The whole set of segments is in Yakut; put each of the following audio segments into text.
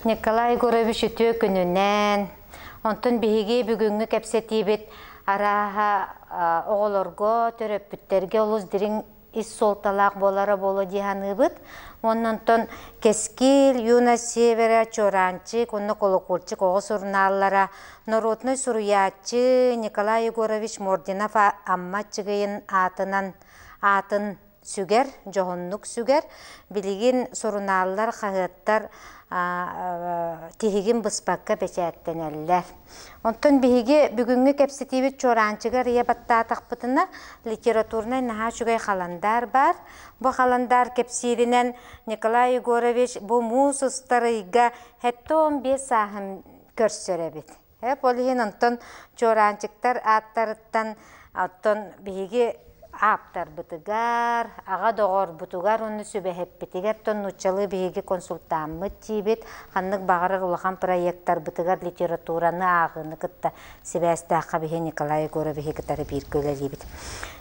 Николай Егорович үтүө күнүнэн. Онтон биһиги бүгүҥҥү кэпсэтиибит арааһа оҕолорго, төрөппүттэргэ олус дириҥ ис суолталаах буолара буолуо дии саныыбыт. Уонна онтон Кэскил, Юность Севера, Чуораанчык уонна Колокольчик оҕо сурунааллара, норуодунай суруйааччы Николай Егорович Мординов Амма Аччыгыйын аатынан аатын сүгэр, дьоһуннук сүгэр. Билигин сурунааллар, хаһыаттар тиһигин быспакка бэчээттэнэллэр. Онтон биһиги бүгүҥҥү кэпсэтиибит чуораанчыгар ийэ баттаатахпытына литературнай наһаа үчүгэй халандаар баар. Бу халандаар кэпсииринэн Николай Егорович бу муус устар ыйга 75 сааһын көрсөр эбит. Ол иһин онтон чуораанчыктар ааттарыттан оттон биһиги ааптарбытыгар, аҕа доҕорбутугар уонна сүбэһиппитигэр тон нууччалыы биһиги консультаммыт диибит, ханнык баҕарар улахан проектарбытыгар литератураны ааҕыыны кытта сибээстээххэ биһи Николай Егоровиһы кытары бииргэ үлэлиибит.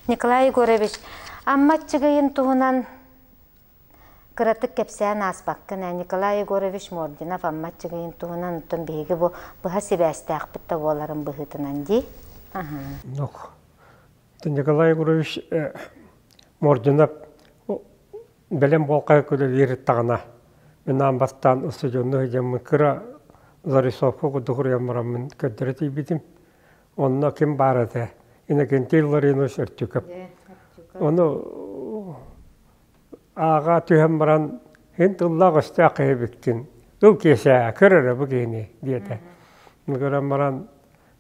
Николай Егорович, Амма Аччыгыйын туһунан Кыратык кэпсээн ааспаккын ээ, Николай Егорович Мординов Амма Аччыгыйын туһунан оттон биһиги бу быһа сибээстээхпит да буоларын быһыытынан дии. Нох. Николай Егорович Мординов бэлэм буолкай күлэлиир таҕына мин аан бастаан устудьуоннуу сылдьаммын кыра зарисовка курдук суруйан бараммын көрдөрө тиийбитим. Онно ким баар этэ? Иннокентий Ларинович Өртүкөп. Ону ааҕа түһэн баран һин тыллаах өстөөх киһи эбиккин ыл киэсээ көр эрэ бу киһини диэтэ көрөн баран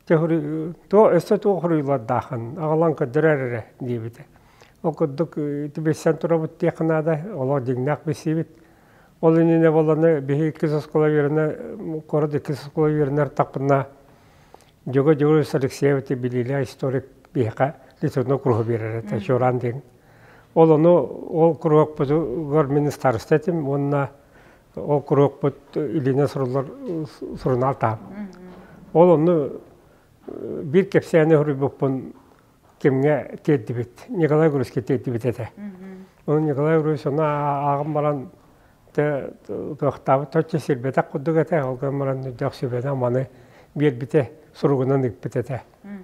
туох өссө туох хоруйлардаахын аҕалан көрдөрөр эрэ диэбитэ ол курдук билсэн турабыт диэххэ наада олох дьиҥнээх билсиибит ол иннинэ буолланы биһи иккис оскуола үөрэнэ куорат иккис оскуола үөрэнэр тахпына Дьөгө Дьөгүрүс Алексеев билиилээх историк биһиэхэ литературнай куруһу биэрэр этэ Чуораан диэн Ол ону ол куруһуокпутугар мин староста этим уонна ол куруһуокпут илиинэн суруллар сурунаал таһым. Ол ону биир кэпсээни суруйбуппун кимҥэ тиэрдибит, Николай Гурьевичка тиэрдибит этэ. Ону Николай Гурьевич ону ааҕан баран кыахтаабыт точно сирбэтэх курдук этэ, ол гынан баран өйдөөх сүбэнэн маны биэрбитэ, суругунан ыыппыт этэ.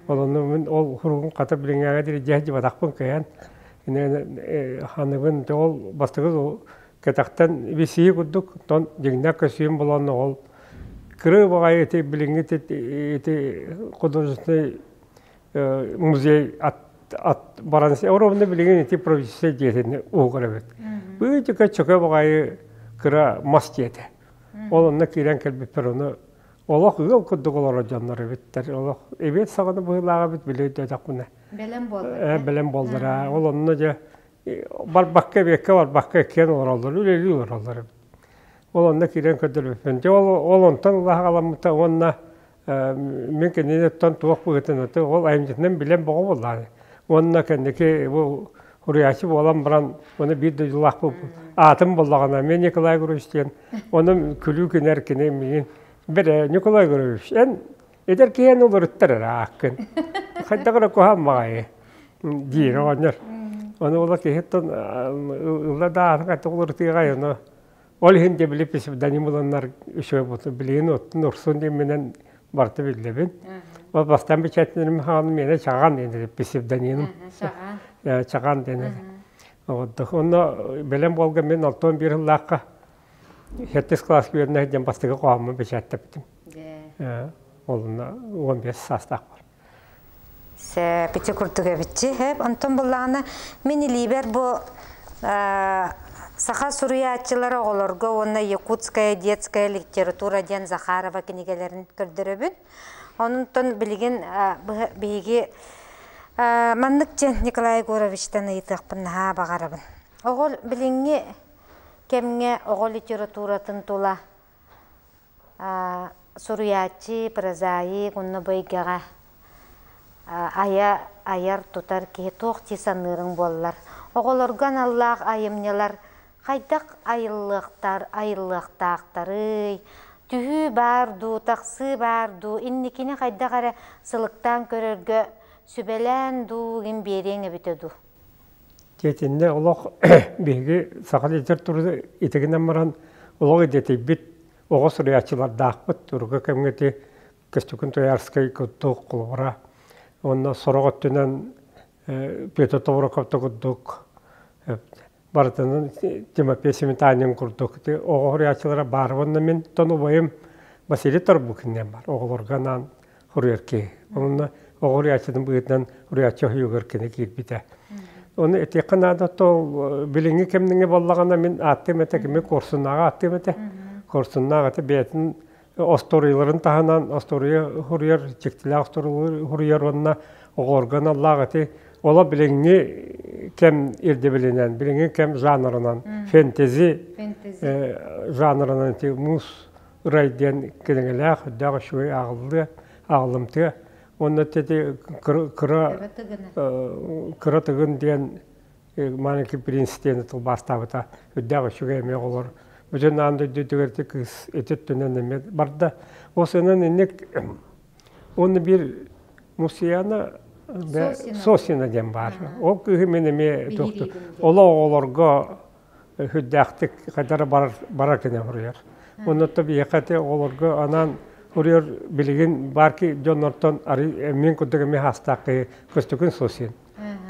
Ол онно мин ол суругун хата билиҥҥээҥҥэ диэри дьиэ дьыбатахпын кыайан ханыбын ол бастакы кэтэхтэн висии курдук тон дьиҥнээх көсүүм болон ол кырыы баҕайы ити билиҥҥи ити художественный музей ат ат баран оровно билигин ити правительство дьиэтин уһугар эбит. Быычыка чөкө баҕайы кыра мас дьиэтэ. Ол онно киирэн кэлбиппэр ону олох ыал курдук олорор дьоннор эбиттэр. Олох эбиэт саҕана быһыылаах эбит били өйдөөтөхпүнэ. Бэлэм буоллар. Бэлэм буоллара. Ол онно дьэ барбакка эбиэккэ барбакка иккиэн олороллор, үлэлии олороллор эбит. Ол онно киирэн көрдөрбүппүн. Дьэ ол ол онтон улахан уонна мин киниттэн туох быһыытын ол айымньытынан билэн боҕо буоллаҕа. Уонна кэнники бу суруйааччы буолан баран уонна биир дойдулаахпыт аатым буоллаҕына мен Николай Егорович диэн онон күлүү кинэр кини миигин бэрэ Николай Егорович эн эдэр киһини уларыттар эрэ ааккын хайдах эрэ куһаан баҕайы диир оҕонньор ону ола киһиттэн ылла да аатын хайдах уларытыаҕай ону Ол иһин дьэ били псевдоним ыланнар үчүгэй буолсун. Билигин оттон Урсун диэмминэн барыта биллэбин. Ол бастаан бэчээтинэрим хаҕан миэнэ Чаҕан диэн псевдонимым. Чаҕан диэн. Онно бэлэм буолга мин 61 сыллаахха сэттис кылааска үөрэнэ сылдьан бастакы хоһооммун бэчээттэппитим. Ол онно 15 саастаахпар. Сөп, ити курдук эбитчи. Онтон буллаҕына мин илиибэр бу саха суруйааччылара оҕолорго уонна якутская детская литература диэн Захарова кинигэлэрин көрдөрөбүн. Онтон билигин биһиги маннык диэн Николай Егоровичтан ыйытыахпын наһаа баҕарабын. Оҕо билиҥҥи кэмҥэ оҕо литературатын тула Суруйааччы, прозаик уонна бу эйгэҕэ айа, айар-тутар киһи туох дии саныырыҥ буоллар? Оҕолорго аналлаах айымньылар хайдах айыллыахтар, айыллыахтаахтарый? Түһүү баар дуу, тахсыы баар дуу, инникини хайдах эрэ сылыктаан көрөргө сүбэлээн дуу, игин биэриэҥ эбитэ дуу? Итиннэ олох биһиги саха литературата итигинэн баран олох идэтийбит. оҕо суруйааччылардаахпыт. Урукку кэмҥэ ити Көстөкүүн Туйаарскай курдук холобура. Уонна сорох өттүнэн Петр Тобуроков да курдук барытынан Тимофей Сметанин курдук оҕо суруйааччылара баар. Уонна мин тон убайым Василий Торбукин диэн бар. Оҕолорго анаан суруйар киһи. Онно оҕо суруйааччытын быһыытынан суруйааччы оһуйугар кини киирбитэ. Ону этиэххэ наада то билиҥҥи кэмниҥи буоллаҕына мин ааттыам этэ кими Куорсуннааҕы ааттыам этэ. Куорсуннаах этэ бэйэтин остуоруйаларын таһынан остуоруйа суруйар, дьиктилээх остуоруйалары суруйар уонна оҕолорго аналлаах ити оло билиҥҥи кэм ирдэбилинэн, билиҥҥи кэм жанрынан, фэнтези жанрынан ити муус ырай диэн кинигэлээх, үрдээх үчүгэй ааҕыллыа, ааҕыллымтыа. Уонна ити кыра кыра тыгын диэн Маленький принц диэн тылбаастаабыта үрдээх үчүгэй эмиэ оҕолор бүтүн аан дойдутугар ити кыыс ити өттүнэн эмиэ барда. Ол сынан инник уонна биир Мусияна Сосина диэн баар. Ол кыыһы мин эмиэ туохту оло оҕолорго үрдээхтик хайдара барар барар кини суруйар. Онно биһиэхэ ити оҕолорго анаан суруйар билигин баар ки дьоннортон мин курдук эмиэ хаастаах киһи Көстөкүн Сосин.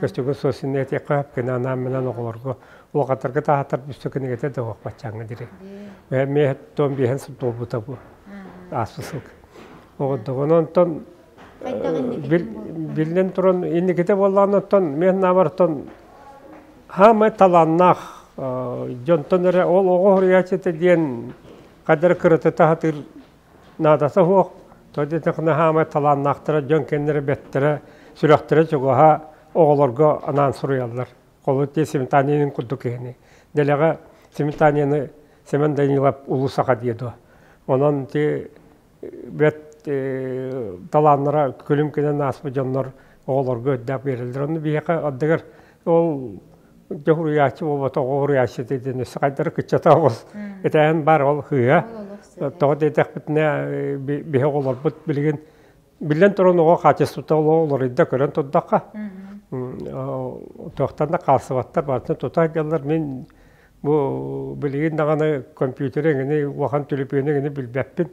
Көстөкүн Сосин этиэххэ кини анаан менен оҕолорго улахаттарга таһаттар бүстө кинигэтэ да уохпаччааҥҥа дири. Эмиэ тон биэһэн сыл туолбута бу ааспыт сыл. Оҕодоҕун онтон биллэн туран инникитэ буоллаҕына оттон мен наабартан Хаамай талааннаах дьонтон эрэ ол оҕо суруйааччыта диэн хайдары кыратыта сатыыр наадата суох. Тоҕо диэтэххинэ хаамай талааннаахтара дьон кэннэрэ бэттэрэ, сүрэхтэрэ чугаһа оҕолорго анаан суруйаллар. Холобур тиэ Сметанинын курдук киһини. Дэлэҕэ Сметанины Семен Данилов улуу саха диэ дуо. Онон ти бэт талааннара күлүм кэлэн ааспыт дьоннор оҕолорго үрдээх биэрэллэр. Онно биһиэхэ ардыгар ол дьэ суруйааччы буолбатах оҕо суруйааччы диэн өссө хайдары кыччата оҕус этээһин баар ол сыыһа. Тоҕо диэтэхпитинэ биһи оҕолорбут билигин биллэн туран оҕо хаачыстыбата олоруйда көрөн турдахха туохтан да хаалсыбаттар барытын тута сылдьаллар. Мин Бу билигин даҕаны компьютер эҥини, улахан төлөпүөнү эҥини билбэппин.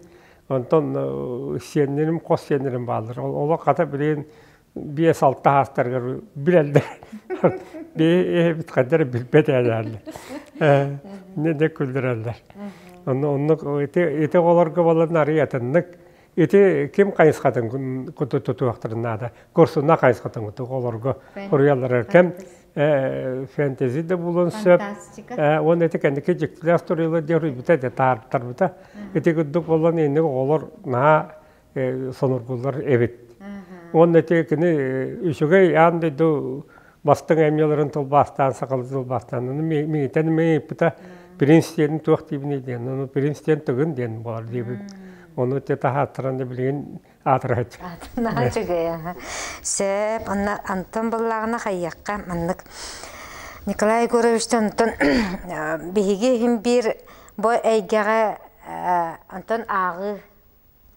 Онтон сиэннэрим, хос сиэннэрим бааллар. Олох хата билигин 5-6 аастарыгар билэллэр. Бэйэбит хайдах эрэ билбэт ээлээллэр. Не де күллэрэллэр. Онно оннук ити ити оҕолорго буолан арый атыннык ити ким хайысхатын куту тутуохтарын наада. Курсуна хайысхатын куту оҕолорго суруйаллар кэм фэнтези да буолуон сөп. Уонна ити кэнники дьиктилээх остуоруйалар диэн суруйбута этэ, таартарбыта. Ити курдук буолан инник оҕолор наһаа сонургуллар эбит. Уонна ити кини үчүгэй аан дойду бастыҥ эмньеларын тылбаастаан, сахалыы тылбаастаан, миитэн мииппыта принц диэн туох диибиний диэн, ону принц диэн тыгын диэн буолар диэбит. Ону те таһааттаран да билигин аатырыһыт. Наһаа үчүгэй аха. Сөп, онно Антон буллаҕына хайыахха маннык Николай Егоровичтан онтон биһиги иһин биир бу эйгэҕэ онтон ааҕыы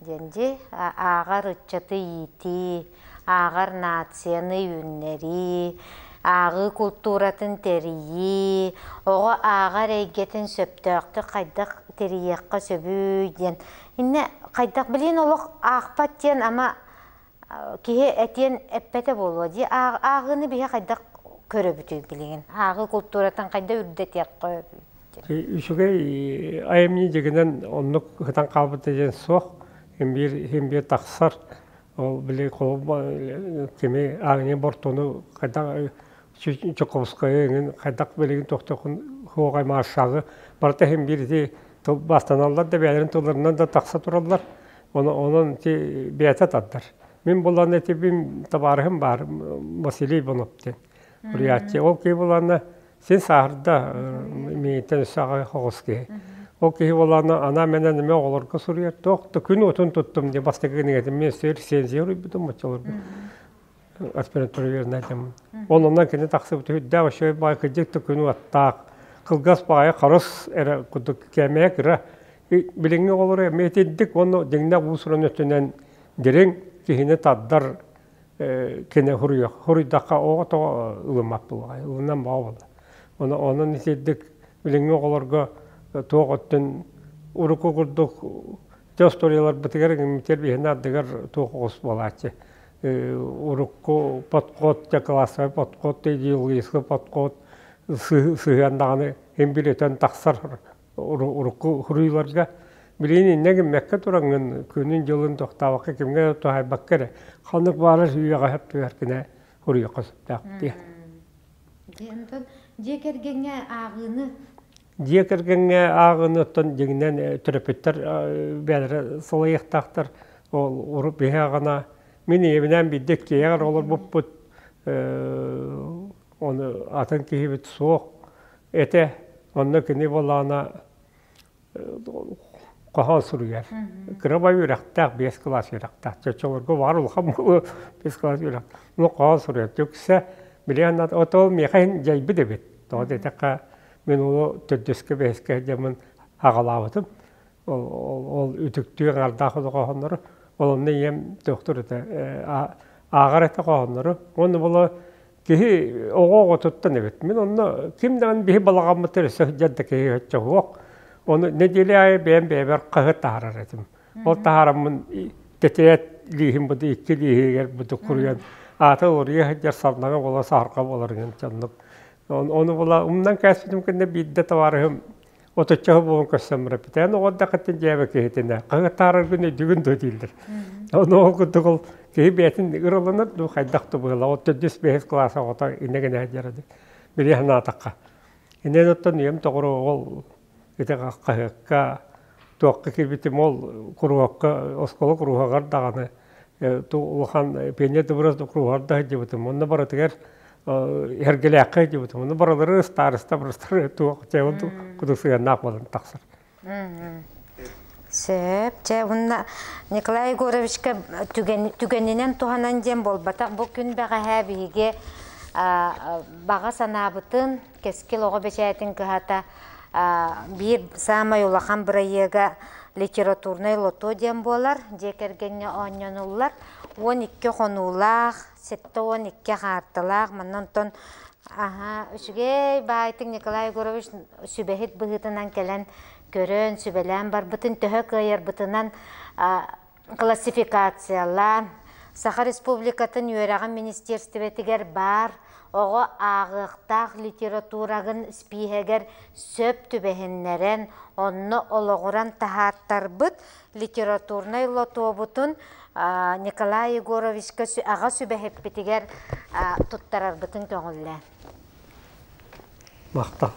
диэн дии ааҕар ыччаты иитии, ааҕар нацияны үүннэрии, ааҕыы култууратын тэрийии, оҕо ааҕар эйгэтин сөптөөхтүк хайдах тэрийиэххэ сөбүй диэн Иннэ хайдах билигин олох аахпат диэн ама киһи этиэн эппэтэ буолуо дии. Ааҕыыны биһи хайдах көрөбүтүй билигин? Ааҕыы култууратын хайдах үрдэтиэххэ Үчүгэй айымньы дьигинэн оннук ытан хаалбыта диэн суох. Хин биир хин биир тахсар. Ол били кими Агния Бортону хайдах Чуковскайы эҥин хайдах билигин тохтохун хуоҕай маршалы барыта иһин биир ити тылбаастаналлар да бэйэлэрин тылларынан да тахса тураллар. Онон ити бэйэтэ тардар. Мин булан этибин табаарыһым баар Василий Иванов диэн суруйааччы. Ол киһи буланна син сааһырда миигиттэн өссө аҕай хоҕус киһи. Ол киһи буланна анаа менен эмэ оҕолорго суруйар туох да күн уотун туттум диye бастакы кинигэтин мен өссө рецензия суруйбутум оччолорго. Аспирантура үөрэнээччим. Ол онон кини тахсыбыт үрдээх үчүгэй баҕайы кырдьык да күн уоттаах, кылгас баҕайы харыс эрэ курдук кээмэйэ кыра. Билиҥҥи оҕолору эмиэ итинник уонна дьиҥнээх уус-уран өттүнэн дириҥ киһини тардар кини суруйуох. Суруйдахха оҕо тоҕо ылыммат буолуоҕай, ылынан баҕа буолла. Онон итинник билиҥҥи оҕолорго туох өттүн Урукку курдук дьэ остуоруйаларбытыгар иҥмитигэр биһиэнэ ардыгар туох оҕус буолааччы. Урукку подход, дьэ классовай подход, идеологическай подход сыһыан даҕаны син биир өтөн тахсар урукку суруйууларга. Билигин инньэ гиммэккэ тураҥҥын күнүн-дьылын тохтообокко кимҥэ да туһаайбакка эрэ ханнык баҕарар үйэҕэ сөп түбэһэр суруйуохха сөптөөх дии. Онтон дьиэ кэргэҥҥэ ааҕыыны Дьиэ кэргэҥҥэ ааҕыыны оттон дьиҥинэн төрөппүттэр бэйэлэрэ салайыахтаахтар. Ол урут биһи аҕана мин ийэбинээн биирдэ иккиэйэҕэр олорбуппут ону атын киһибит суох этэ. Онно кини буоллаҕына хоһоон суруйар. Кыра бай үөрэхтээх, биэс кылаас үөрэхтээх. Чочолорго баар улахан буолуо биэс кылаас үөрэх. Ну хоһоон суруйар. Түксэ билигин отол миэхэ иһин дьайбыт эбит. Тоҕо диэтэххэ мин ону төрдүскэ бэһискэ сылдьаммын аҕалаабытым. Ол, ол, ол үтүктүү аҥардаах хоһооннору. Ол онно ийэм тохтур этэ, ааҕар этэ хоһооннору. Уонна була Киһи оҕо оҕотуттан эбит. Мин онно ким даҕаны биһи балаҕаммытыгар өссө сылдьар да киһи өччө суох. Ону нэдиэлэ аайы бэйэм бэйэбэр хаһыат таһаарар этим. Ол таһаараммын тэтэрээт лииһин буду икки лииһигэр буду куруйан аата уларыйа сылдьар сардаҥа буола саһарҕа буолар гын оннук. Ону була умнан кээспитим кэннэ биирдэ табаарыһым отучча буолан көрсөн бараппыт. Эн оҕо эрдэххиттэн дьээбэ киһитинэ хаһыат таһаараргын өйдүүгүн дуо дииллэр. Ону ол курдук ол киһи бэйэтин ыраланар дуу хайдах да быһыылаах. Ол төрдүс бэһис кылаас оҕото иннэ гына сылдьар били санаатахха. Иннин оттон ийэм тоҕоро ол ити хаһыакка туохха киирбитим ол куруһуокка оскуола куруһуогар даҕаны улахан пионер дыбырас куруһуогар да сылдьыбытым. Онно барытыгар Эргэлээххэ дьыбытым. Ону барылары ыстаарыста барыстары туох чэ кудук сыһыаннаах буолан тахсар. Сөп. Чэ, уонна Николай Егоровичка түгэнинэн туһанан диэн буолбатах. Бу күн бэҕэһээ биһиги баҕа санаабытын Кэскил оҕо бэчээтин кыһата биир саамай улахан бырайыага литературнай лото диэн буолар. Дьиэ кэргэҥҥэ оонньонуллар. 12 хонуулаах, 72 хаартылаах. Манна онтон аһа үчүгэй баайтык Николай Егорович сүбэһит быһыытынан кэлэн көрөн, сүбэлээн барбытын төһө кыайарбытынан классификациялаан Саха Республикатын үөрэҕин министиэристибэтигэр баар оҕо ааҕыахтаах литературагын испииһэгэр сөп түбэһиннэрэн, онно олоҕуран таһааттарбыт литературнай лотуобутун Николай Егоровичка аҕа сүбэһиппитигэр туттарарбытын көҥүллээн. Махтал.